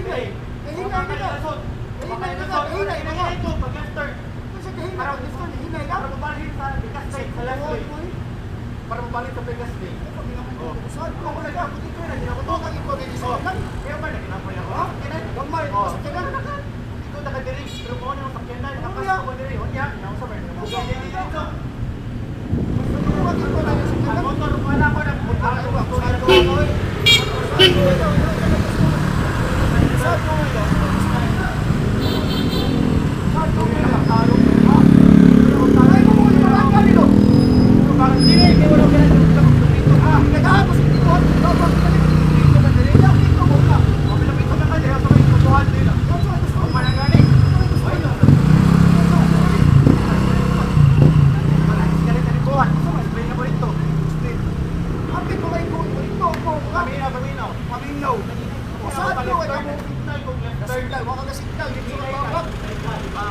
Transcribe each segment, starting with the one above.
Kahinay. Kahinay ka. Kahinay ka. Kahinay ka. Pag left turn. Kasi kahinay ka. Left turn, hinay ka. Para mabalhin sa Vegas Lane, sa left lane. Para mabalhin sa Vegas Lane. Oh. Saan ko Ako nag ako dito na ako Ito kang ikaw sa kan. Kaya ba naginapoy ako? Ha? Gamay Oh. sa kanan. Ikaw nakadiri, pero mo na sakyanan, Unya. nakapasok ko diri. Unya, naunsa ba? Unya. Dito. Ito kang ikaw sa Ang kanan. motor wala ko nang punta Ay, ko. wa, saan ko, oy? Saan ko, oy? Saan ko, oy? Saan ko, oy? Ay, kung wala ka nito. Dili kay wala ka dito. Ah, nagahapos dito. Babak ka dito. Dito ka diri. Dito mo ka. Oh, pinapito ka diri sa may tutuhan dili. Saan Ang manangani. Oy, no. Wala ka ni buwan. Explain na mo dito. Apit mo kay ko dito ko. Paminaw, paminaw. Paminaw. Saan ko kay mo? Signal kung left turn. Signal, wa ka ka signal dito sa babak.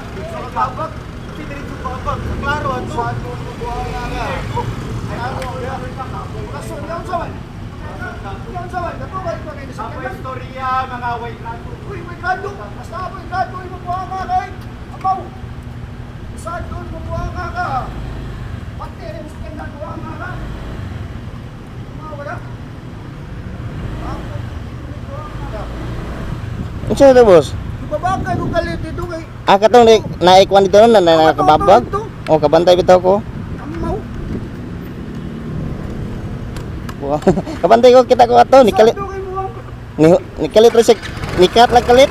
Dito sa babak. Kasi diretso babak. Klaro ato. Saan ko mo buha nga? Klaro. Kaso yaw sa man. Yaw sa man. Dato kay ko kay sa Ako kanan. istorya mga way klaro. Uy, may grado. Basta may grado imo buha nga kay. Amaw. Saan doon mo buha nga ka? Pati rin mo sa kanan buha nga ka. Amaw wala. Ako, buha nga ka. Unsa to, boss? Ibabakay ko kalit dito kay Ah, katong naikuan dito na na nakababag. Dito. Oh, kabantay bitaw ko. Amaw. Wow. Kabantay ko kita ko ato ni kalit Saan doon kay buha? ni, ni kalit ra siya nikat lang kalit.